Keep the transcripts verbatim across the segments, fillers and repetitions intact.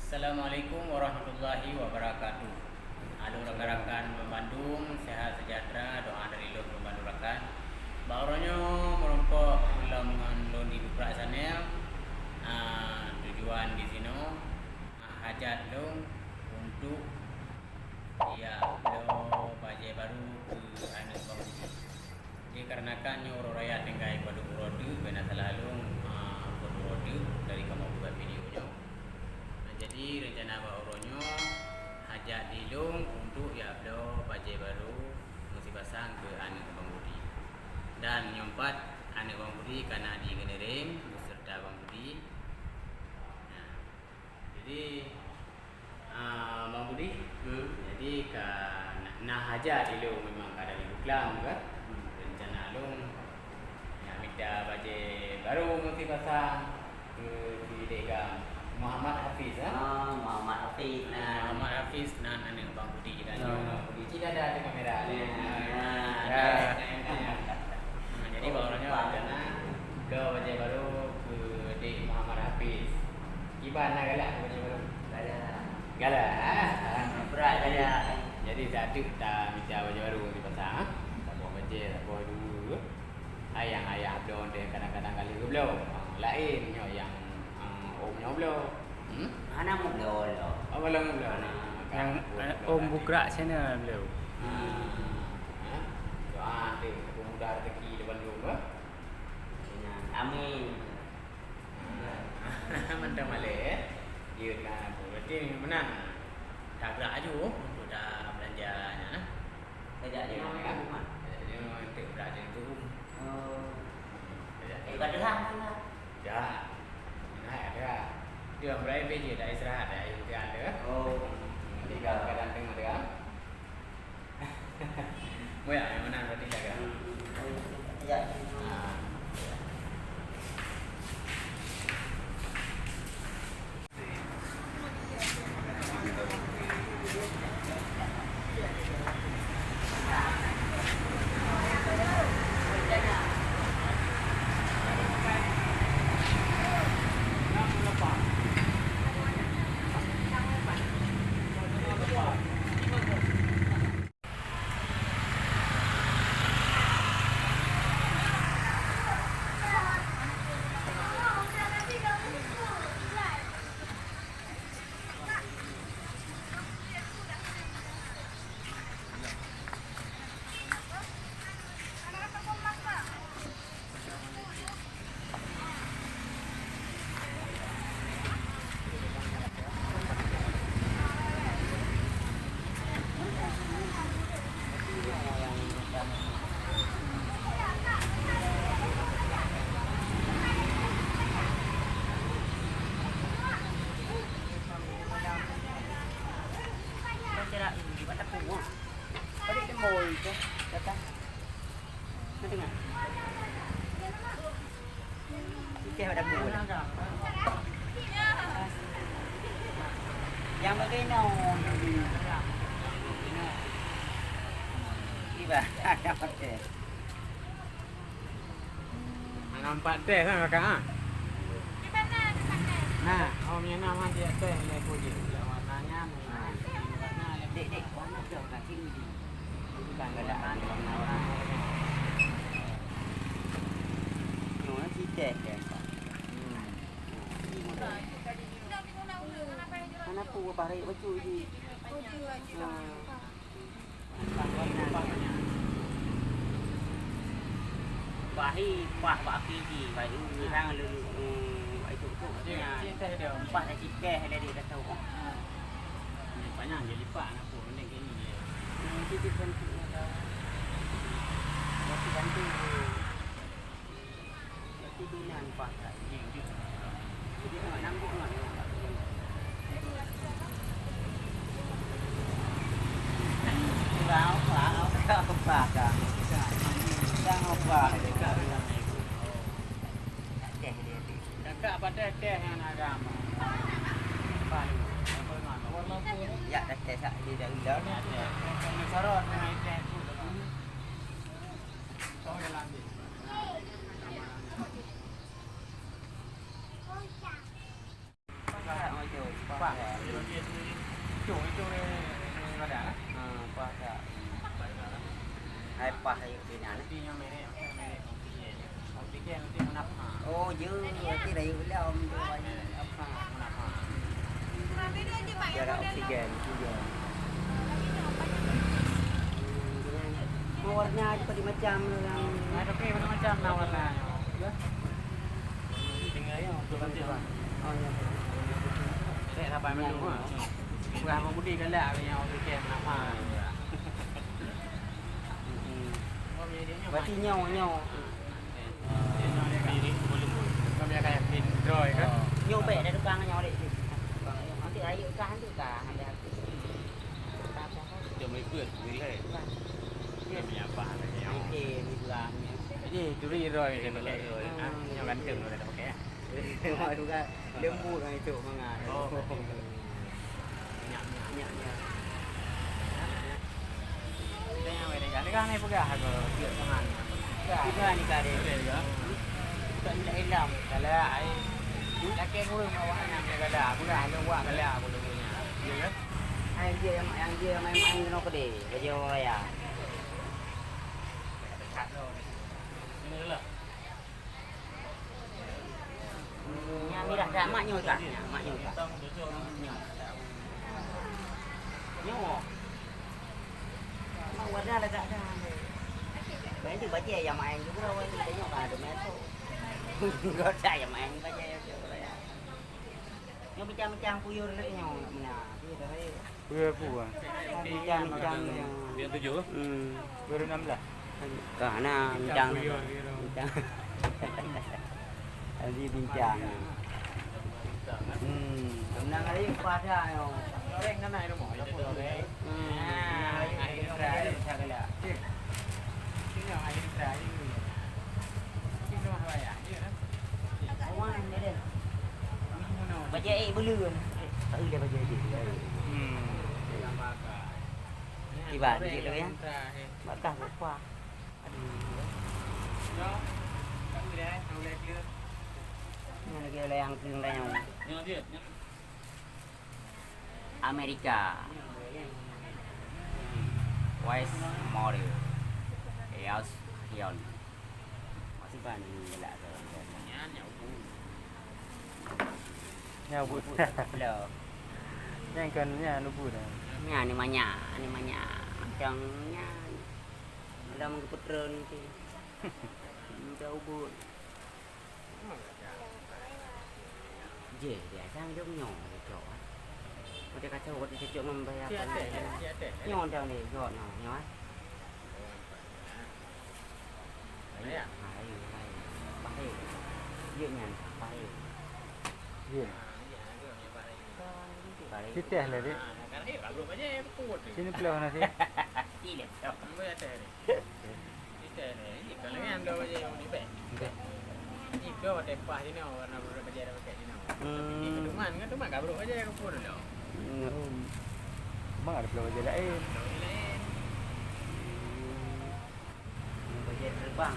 Assalamualaikum warahmatullahi wabarakatuh. Halo rakan-rakan bandum, sehat sejahtera, doa dari lôn keu bandum rakan. Bak uroe nyoe meurumpok lom ngon lôn di Bukrak Channel. Ah, tujuan di sinoe, ah, hajat lôn untuk ya bloe bajée barô keu aneuk Bang Budi. Dikarenakan nyoe uroe raya tinggai padub uroe teuk, bèk na salah lôn, ah, padub uroe teuk dari kamoe buka video nyoe. Nah, jadi rencana bak uroe nyoe hajat di lôn untuk ya bloe bajée barô meusipasang keu aneuk Bang Budi. Dan nyoe pat aneuk Bang Budi ka na di Keuneureng beserta Bang Budi. Nah, jadi, ah, Bang Budi, hmm, jadi ka na, na hajat ilôn memang ka dari buklam kan? Hmm. Rencana lôn nak mita bajée barô meusipasang keu si Dega Muhammad Hafiz, ha? Ah, Muhammad Hafiz, nah. Muhammad Hafiz nan aneuk Bang Budi dan, ah, Bang Budi. Cit ada di kamera. Ya, ya, ya. Nah, jadi bak uroe nyoe rencana bloe bajée barô keu Dek Muhammad Hafiz. Kiban na galak bajée barô? Galak. Galak, ha? Brat galak. Jadi, sateuk tamita bajée barô dipasang, ha? Saboh bajée, saboh dua. Hai nyang ayah bloe deh kadang-kadang ka lheueh geubloe. Ha, laén nyoe nyang, ha, ôm nyoe bloe. Hmm? Hana meubloe lom. Oh, gohlom meubloe. Hana. Nyang, eh, ôm Bukrak Channel bloe. Ha. Ha? Doa deh, mudah rezeki di bandum, ha? Amin. Mantong malèe, eh. Jeuet lah, berarti meunan. Tagak aju untuk dah belanja nyan, eh. Tagak aju, kan? Tagak aju untuk belanja tu. Oh. Tagak aju. Eh, kat dalam tu lah. Ya. Nah, ada. Dia mulai B J dah istirahat, ya, itu dia ada. Oh. Jadi, kalau kadang tengok dia. Moyak, yang mana berarti jaga? Ya. Ah. Ikeh pada pukul. Yang bagaimana? Iba, yang pakai. Nampak teh kan kakak, ha? Nah, oh, punya nama dia teh, dia puji. Warnanya, warna, dek, dek, warna tu kaki ni. Bukan galak orang-orang. Nyoe si teh, teh. Hmm. Kenapa bapak raya baca ni? Hmm. Bahi pah bak api ji, bahi urang lalu, eh, itu tu katanya. Pah dah cipeh dah dia kata. Ni panjang je lipat anak pun, mending ke ni je. Nanti dia bantu ada. Nanti bantu. Nanti dia nampak tak? Jadi nak nampak nak. Kakak pakai teh ngon agam. Ya, dah teh sak di dah udah. Sorot dengan teh tu. Oh, jalan dia. Oh, itu, pah. Pah. Itu, itu ni, ni ada lah. Ha, pah tak? Hai pah itu ni, nah. Tapi yang merek, merek oksigen. Oksigen nanti munafah. Oh, je, nanti dah yuk lah, om tu banyak apa. Munafah. Jarak oksigen, oksigen. Hmm, warna aja tadi macam orang. Ada ke macam-macam lah warna. Ya. Tinggal ya, untuk macam. Oh, ya. Saya sampai malam. Bukan pembudi galak yang oksigen munafah. Hmm. Berarti nyoe, nyoe. Nyoe bèk dah tukang nyoe dek. Nanti ayo kah, nanti kah, ambil aku. Cuma ikut, boleh. Dia punya apa, dia punya. Okey, ni berang ni. Jadi, turi roy, dia pakai roy. Ah, nyoe ganteng, dia pakai. Mak tu kan lembut kan itu mangat. Oh. Nyak, nyak, nyak, nyak. Kita yang boleh jalan kan ni peugah aku, tiap teman. Peugah ni kade. Boleh juga. Tak ilam. Kalau ai, lakèe ureueng awak nyan galak, peugah lu buat galak aku tu punya. Ya kan? Ai dia yang, yang dia main-main kena pedih, baju orang raya. Ini lah. Nyang mirah dah, mak nyoe kah? Nyan, mak nyoe kah? Nyoe. Nyoe. Mak wadah lagak dah. Banyak bajèe yang main juga, orang tu tengok kah ada meto. Gocak yang main bajèe tu. Nyoe bincang-bincang puyuh lé nyoe, nak meunan. Iya, dah baik. Puyuh apa, Wan? Bincang-bincang. Biar tujuh. Hmm. Baru enam belas. Ka na bincang. Bincang. Tadi bincang. Hmm. Menang hari pada yo. Loreng kan naik rumah, ya, loreng. Hmm. Nah, akhir terakhir saya kala. Sini akhir terakhir. Sini rumah saya. Iya, kan? Wan, dia. Bajèe ék beuleuen. Eh, tak boleh bajèe ék. Hmm. Tiba, dia tu ya. Bakah lupa. Aduh. Nyoe lagi oleh yang kering dah nyoe. Amerika. West Moriah. Eos Hion. Masih ban ni galak tu. Nyan, nyan, bu. Nyan, bu. Lo. Nyan kan, nyan, bu dah. Nyan, ni manyak, ni manyak. Macam nyan. Dalam kepetren tu. Minta ubut. Jeh, biasa ngidup nyoe, cok, ah. Udah kacau, udah cocok membayar. Nyoe dah ni, jok nyoe, nyoe, ah. Ayo, ayo, ayo. Bahaya. Dia nyan, bahaya. Dia. Bahaya. Siteh lah, Dik. Sini pelau nasi. Sini pelau. Okey. Hmm. Hmm. Memang ada pelau bajèe laén. Bajèe terbang.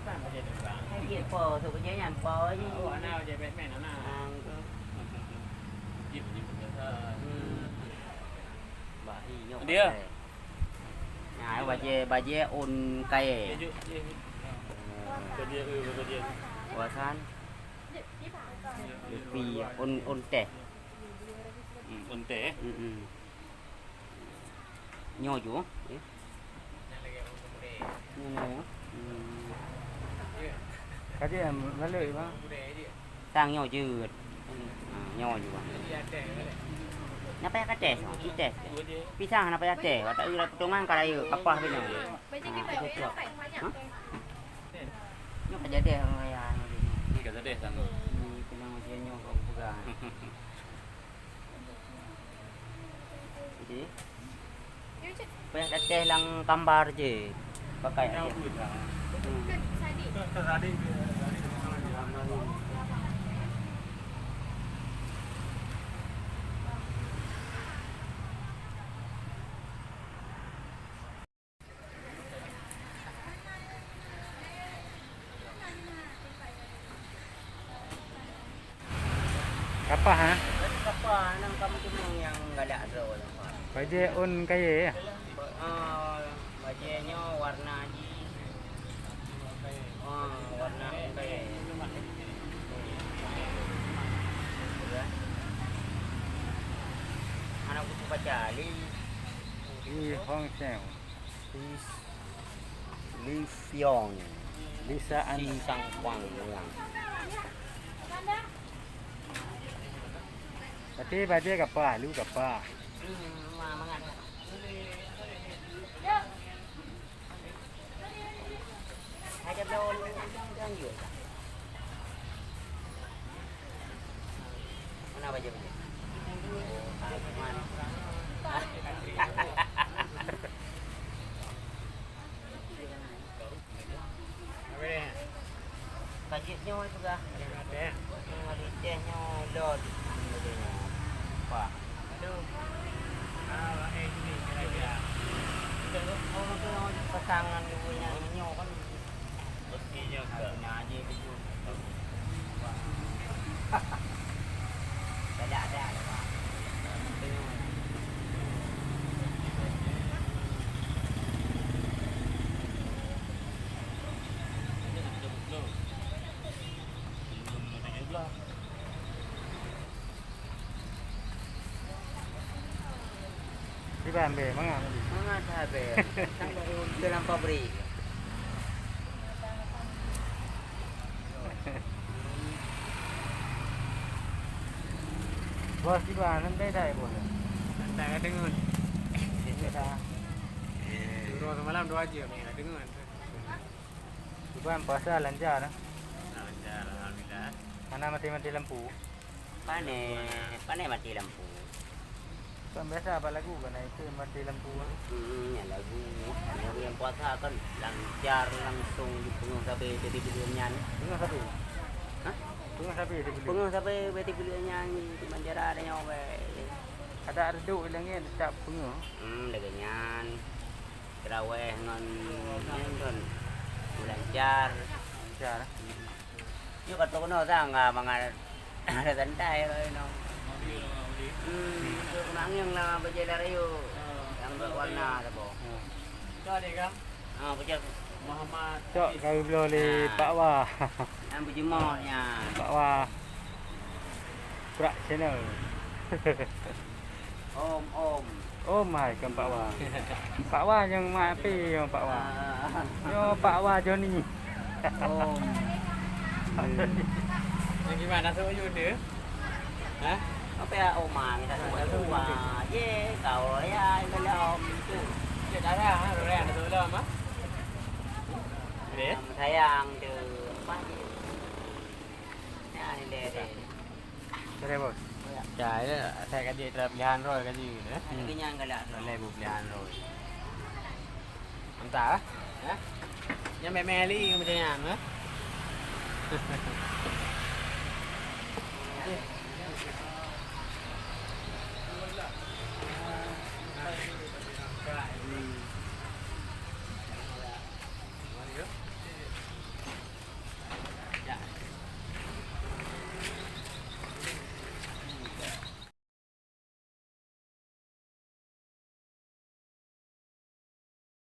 Kan bajèe terbang. Kan dia po, tu bajèe nyan po je. Oh, ana bajèe Batman, ana. Ah, tu. Hmm. Bah, hi, nyoe. Dia. Nah, bajèe, bajèe ôn kayèe. Dia juk, dia juk. Bajèe, eh, bajèe. Wasan. Lupi, ôn, ôn teh. Hmm, ôn teh. Hmm, hmm. Nyoe ju, eh. Nyoe, nyoe. Hmm. Ka jeuet, balek, Bang. Sang nyoe jeuet. Ha, nyoe ju, Bang. Napa nyang ka teh? Teh. Pisang napa nyang teh? Watak urat potongan ka rayeuk, kapah pih nyoe. Ha, itu cok. Ha? Nyoe ka jadi orang raya nyoe. Ni ka jadi sang. Ni kena macam nyoe kau pegang. Jadi, payah dak teh lam gambar je. Pakai aja. Hmm. Ka Pah, ha? Kapah, nang kamoe cuma nyang galak droe. Bajèe ôn kayèe, ya? Ah, bajèe nyoe warna jih. Ah, warna ôn kayèe. Hana kutu baca, Li. Li Hong Seng. Li, Li Fiong. Lisa An. Li Sang Kuang Muang. Berarti bajèe kapah, lu kapah. Hmm, ma-, mangat. Mana baju ni? Kajik nyoe tu kah? Nyoe liceh nyoe lon. Apa? Aduh. Ah, eh, ini kira-kira. Kita orang tu yang pasangan dua yang nyoe kan. Mestinya ke? Nah, dia betul. Ada, ada, ada. Diban be, mangat tadi. Mangat sabe. Sampai dalam pabrik. Bos, diban, santai dah, bos. Santai ka deungon. Santai dah. Suruh semalam dua jam, ya, deungon. Diban puasa lancar, nah. Lancar, alhamdulillah. Hana mati-mati lampu. Pane, pane mati lampu. Kan biasa bak lagu kan, itu mati lampu. Hmm, ya lagu. Lagu nyang puasa kan lancar langsung dipeungeut sabe jadi bileueng nyan. Peungeut sabe? Hah? Peungeut sabe jadi bileueng? Peungeut sabe jadi bileueng nyan di penjara ada nyawa. Ada redup lagi tetap peungeut. Hmm, lagèe nyan. Taraweh ngon nyan kan lancar. Lancar. Nyoe ka troh keunoe sang ka mangat ada santai lagèe nyoe. Hmm, nyoe keumangieng lah bajèe lari yuk. Yang berwarna saboh. Hmm. Itu ada kan? Ha, baca. Muhammad. Cok, kami bloe lé Pak Wah. Yang berjemur nya. Pak Wah. Prak Channel. Om, om. Om hai, kon Pak Wah. Pak Wah nyang mak api nyang Pak Wah. Ah. Nyoe Pak Wah Joni. Om. Yang gimana tu, Yuda? Hah? Apa ya, oma minta sama tua? Ye, kau ya, belum tu. Cek darah, ha, orang yang ada belum, ha? Deh. Sayang tu. Apa? Ya, ni deh, deh. Sorry, bos. Ya, ya, saya kaji terhadap pilihan roh kaji gitu, ya. Ada kenyang galak tu. Boleh bu pilihan roh. Entah, ya. Yang memeli macam ni, ha?